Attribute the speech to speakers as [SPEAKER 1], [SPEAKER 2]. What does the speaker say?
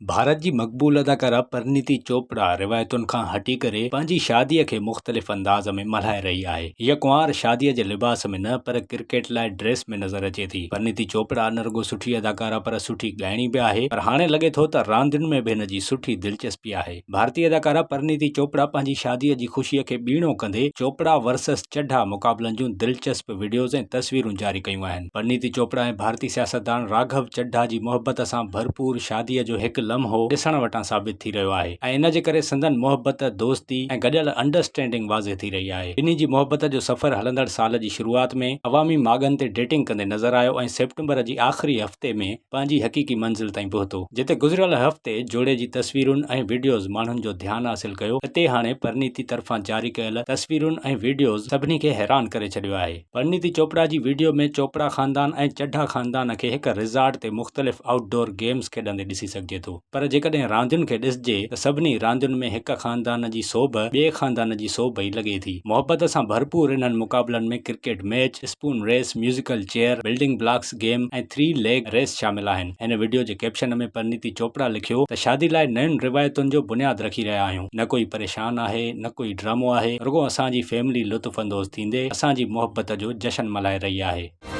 [SPEAKER 1] ڀارت جي مقبول اداڪارا پرنيتي چوپڙا روايتن کان هٽي ڪري پنهنجي شاديء کي مختلف انداز ۾ ملهائي رهي آهي. هيء ڪنوار شاديء جي لباس ۾ نه پر ڪرڪيٽ لاء ڊريس ۾ نظر اچي ٿي. پرنيتي چوپڙا نه رڳو سٺي اداڪارا پر سٺي ڳائڻي به آهي پر هاڻي لڳي ٿو ته راندين ۾ به هن جي سٺي دلچسپي آهي. ڀارتي اداڪارا پرنيتي چوپڙا پنهنجي شاديء جي خوشيء کي ٻيڻو ڪندي چوپڙا ورسز چڍا مقابلن جون دلچسپ وڊيوز ۽ تصويرون جاري ڪيون آهن. پرنيتي چوپڙا ۽ ڀارتي سياستدان راگهو چڍا جي محبت سان ڀرپور شاديء جو هڪ لمحو ڏسڻ وٽان ثابت ٿي رهيو آهي ۽ ان جي ڪري سندن محبت، دوستي ۽ گڏيل انڊرسٽينڊنگ واضح ٿي رهي آهي. ٻنهي جي محبت جو سفر هلندڙ سال جي شروعات ۾ عوامي ماڳن تي ڊيٽنگ ڪندي نظر آيو ۽ سيپٽمبر جي آخري هفتي ۾ پنهنجي حقيقي منزل تائين پهتو، جتي گذريل هفتي جوڙي جي تصويرن ۽ وڊيوز ماڻهن جو ڌيان حاصل ڪيو، اتي هاڻي پرنيتي طرفان جاري ڪيل تصويرن ۽ وڊيوز سڀني کي حيران ڪري ڇڏيو آهي. پرنيتي چوپڙا جي وڊيو ۾ چوپڙا خاندان ۽ چڍا خاندان کي هڪ ريزارٽ تي مختلف آئوٽ ڊور گيمز کيڏندي ڏسي سگهجي ٿو پر جيڪڏهن راندين کي ڏسجي ته سڀني راندين ۾ هڪ خاندان جي سوڀ ٻئي خاندان جي سوڀ ئي لڳي ٿي. محبت سان ڀرپور انهن مقابلن ۾ cricket match, spoon race, musical chair, building blocks game ۽ three leg race شامل آهن. هن وڊيو جي ڪيپشن ۾ پرنيتي چوپڙا لکيو ته شادي لاء نين روايتن جو بنياد رکي رهيا آهيون، نه ڪوئي پريشان آهي، نه ڪوئي ڊرامو آهي، رڳو اسان جي فيملي لطف اندوز ٿيندي اسان جي محبت جو جشن ملهائي رهي آهي.